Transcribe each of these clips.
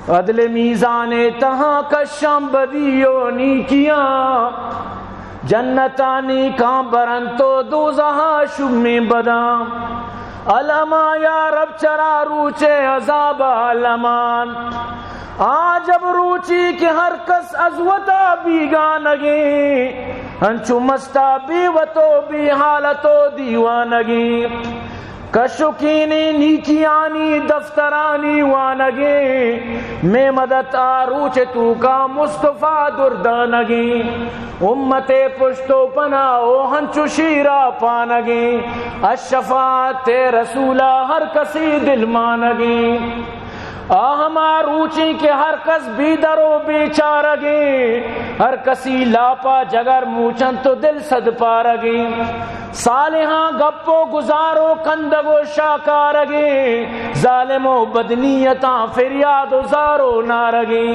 عدل میزان تہا کشاں بدی و نیکیاں، جنتا نیکاں برنت و دوزہا شومیں بداں۔ الما یا رب چرا روچ عذاب المان۔ آ جب روچی کہ ہر کس از وتا بیگانگیں، انچو مستا بے وت و بے حالت و دیوانگیں۔ کشکینیں نیکیانی دفترانی وانگیں، مئے مدد آ روچ توکا مصطفی دردانگیں۔ امت پشت و پناہ و ہنچو شیرا پانگیں، الشفاعت رسولا ہر کسی دل مانگیں۔ آ ہما روچیں کہ ہر کس بے در و بے چارگیں، ہر کسی لاپا جگر موچنت و دل صد پارگیں۔ صالحاں گپ و گزار و کندگ و شاکارگیں، ظالم و بدنیتاں فریاد و زار و نارگیں۔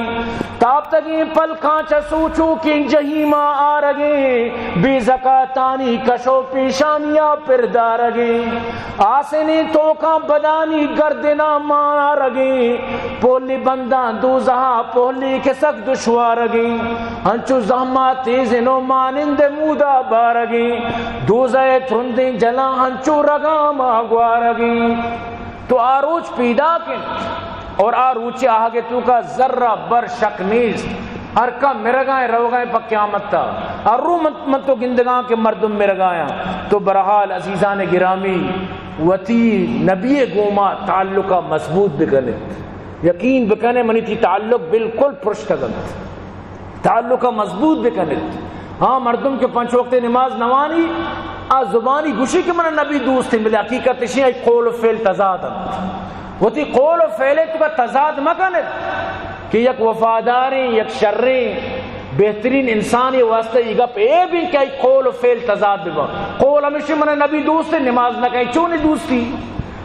تاپتگیں پلکاں چہ سوچوکیں جہیما آرگیں، بے زکاتانی کش و پیشانیا پر دارگیں۔ آسنیں توکاں بدانی گردنا مارگیں، پولی بنداں دوزہا پولی کہ سک دشوارگیں۔ انچو زہما تیزن و مانند مودا بارگیں، دوزہ ترندیں جلاں انچو رگاما گوارگیں۔ تو آ روچ پیداک انت اور آ روچ آہگ توکا ذرہ بر شک نیست۔ ہر کا مرگائیں روگائیں پہ قیامت تا۔ ہر رو من، من تو گندگاں کہ مردم مرگایاں۔ تو برحال عزیزان گرامی، وتی نبی گوما تعلقا مضبوط بکنت۔ یقین بکنے منی تی تعلق بالکل پرشتگ انت۔ تعلقا مضبوط بکنت۔ ہاں، مردم کہ پنچ وقت نماز نوانی، آ زبانی گوشی کہ من نبی دوست ہیں، بلے حقیقت اشی آئی قول و فعل تضاد انت۔ وتی قول و فعل توکا تضاد مکنت کہ یک وفاداریں، یک شریں، بہترین انسانی واسطہ یہ گپ اے بھی کہ آئی قول و فعل تضاد ببا۔ قول ہمیشہ من نبی دوست ہیں، نماز نہ کہیں، چونی دوستی؟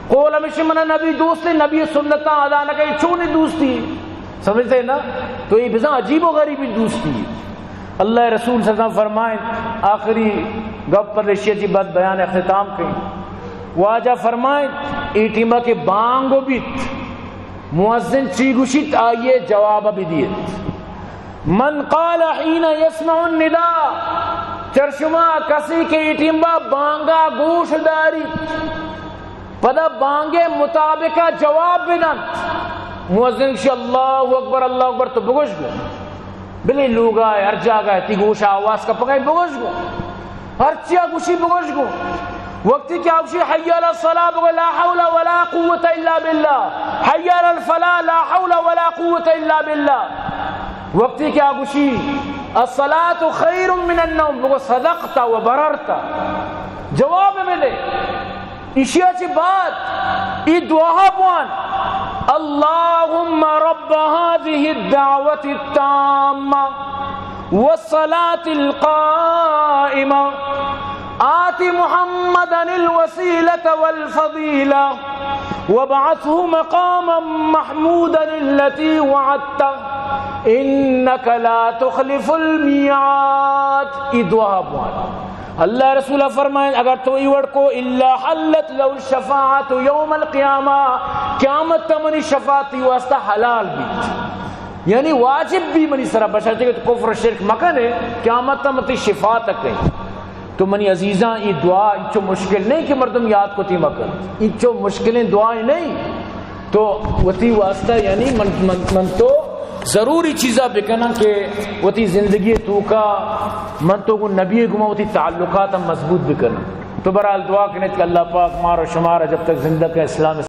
قول ہمیشہ من نبی دوست ہیں، نبی سنتاں ادا نہ کہیں، چونی دوستی؟ سمجھتے ہیں نا؟ تو یہ بزاں عجیب و غریبی دوستی ہے۔ اللہ رسول صلی اللہ علیہ وسلم فرمائیں، آخری گپ پر رشی جی بس بیان اختتام کہیں۔ واجہ فرمائیں، اے ٹیما کہ بانگ بیت، مؤذن چی گوشیت، آئیے جواب بدیت۔ من قال حين يسمع النداء، چر شما کسی کہ اے ٹیما بانگا گوش داری، پدا بانگے مطابقا جواب بدنت۔ مؤذن گشی، اللہ اکبر، اللہ اکبر، تو بگوش گو۔ بلے لوگا ہر جاگہ تی گوش آواز کپگا بگوش گو۔ ہر چیا گوشی بگوش گو۔ وقتی کہ آ گوشی، حي على الصلاة، بگو، لا حول ولا قوة إلا بالله۔ حي على الفلاح، لا حول ولا قوة إلا بالله۔ وقتی کہ آ گوشی، الصلاة خير من النوم، بگو، صدقت وبررت۔ جواب بدے۔ ایشی ءَ چہ بعد اے دعا بوان، اللهم رب هذه الدعوة التامة والصلاة القائمة آت محمدا الوسيلة والفضيلة وابعثه مقاما محمودا الذي وعدته إنك لا تخلف الميعاد۔ اے دعا بوان۔ اللہ رسول فرمائیں، اگر تو ای وڑ کو، الا حلت له الشفاعة يوم القيامة، قیامت تا منی شفاعت تی واسطہ حلال بیت، یعنی واجب بی منی سرا، بشرطے کہ تو کفر و شرک مکنے، قیامت تا من تی شفاعت کہیں۔ تو منی عزیزاں، ای دعا انچو مشکل نہیں کہ مردم یاد کتی مکن، انچو مشکلیں دعائیں نہیں۔ تو وتی واسطہ، یعنی من، من، من تو ضروری چیزا بکناں کہ وتی زندگی توکا من تو گوں نبی گما وتی تعلقات ہم مضبوط بکناں۔ تو برحال دعا کنیت کہ اللہ پاک مارا شمارا جب تک زندگ ہے اسلام